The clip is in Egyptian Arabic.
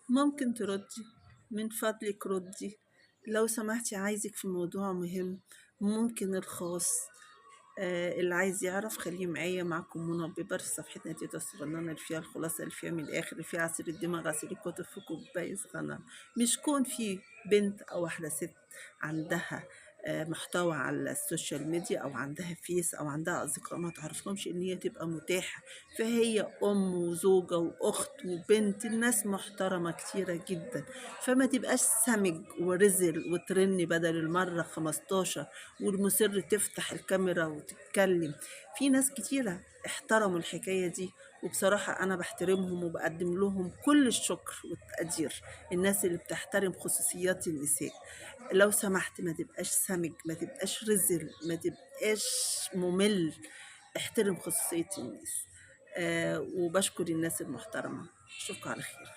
ممكن تردي، من فضلك ردي، لو سمحتي عايزك في موضوع مهم، ممكن الخاص. اللي عايز يعرف خليه معايا. معكم منى بيبر في صفحتنا تيتا الصغننة اللي فيها الخلاصة، اللي فيها من الآخر، اللي فيها عصير الدماغ، عصير الكتب في كوباية صغننة. مش كون في بنت أو واحدة ست عندها محتوى على السوشيال ميديا أو عندها فيس أو عندها أصدقاء ما تعرفهمش إن هي تبقى متاحة، فهي أم وزوجة وأخت وبنت الناس محترمة كتيرة جدا، فما تبقاش سمج ورزل وترن بدل المرة 15 والمصر تفتح الكاميرا وتتكلم. في ناس كتيرة احترموا الحكاية دي، وبصراحة أنا بحترمهم وبقدم لهم كل الشكر والتقدير، الناس اللي بتحترم خصوصيات النساء. لو سمحت ما تبقاش سمج، ما تبقاش رزل، ما تبقاش ممل، احترم خصوصية الناس. وبشكر الناس المحترمة. أشوفكم على خير.